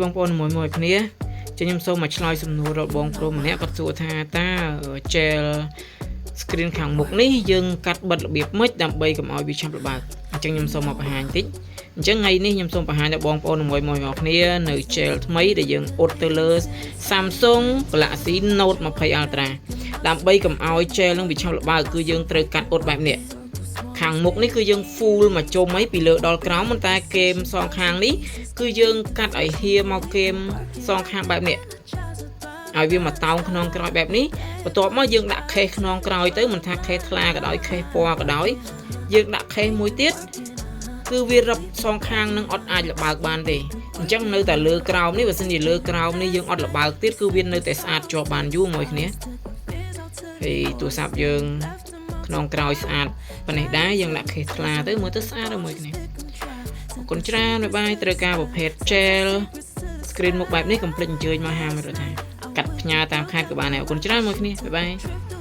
បងប្អូនមួយមួយគ្នាចឹងខ្ញុំសូមមកឆ្លើយសំណួរដល់បងប្រុសម្នាក់គាត់សួរថាតើ gel screen ខាងមុខនេះយើងកាត់បិទរបៀបម៉េចដើម្បីកុំឲ្យវាឆាប់ល្បើកអញ្ចឹងខ្ញុំសូមមកបង្ហាញតិចអញ្ចឹងថ្ងៃនេះខ្ញុំសូមបង្ហាញដល់បងប្អូនមួយមួយមកគ្នានៅ gel ថ្មីដែលយើងអ៊ុតទៅលើ Samsung Galaxy Note 20 Ultra ដើម្បីកុំឲ្យ gel នឹងវាឆាប់ល្បើកគឺយើងត្រូវកាត់អ៊ុតបែបនេះខាងមុខនេះគឺយើង full មកជុំអីពីលើដល់ក្រោមប៉ុន្តែគែមសងខាងនេះគឺយើងកាត់ឲ្យហៀមកគែមសងខាងបែបនេះឲ្យវាមកតោងខ្នងក្រោយបែបនេះបន្ទាប់មកយើងដាក់ case ខ្នងក្រោយទៅមិនថា case ថ្លាក៏ដោយ case ពណ៌ក៏ដោយយើងដាក់ case មួយទៀតគឺវារឹបសងខាងនឹងអត់អាចល្បើកបានទេអញ្ចឹងនៅតែលើក្រោមនេះបើសិនជាលើក្រោមនេះយើងអត់ល្បើកទៀតគឺវានៅតែស្អាតជាប់បានយូរមួយគ្នាហើយទូរស័ព្ទយើងខ្នងក្រោយស្អាតប៉ុណ្ណេះដែរយើងដាក់ case ថ្លាទៅមើលទៅស្អាតដល់មួយគ្នាអរគុណច្រើនបាយបាយត្រូវការប្រភេទ gel screen មុខបែបនេះកុំភ្លេចអញ្ជើញមកហាមរដ្ឋាកាត់ផ្ញើតាមខេត្តក៏បានដែរអរគុណច្រើនមួយគ្នាបាយបាយ។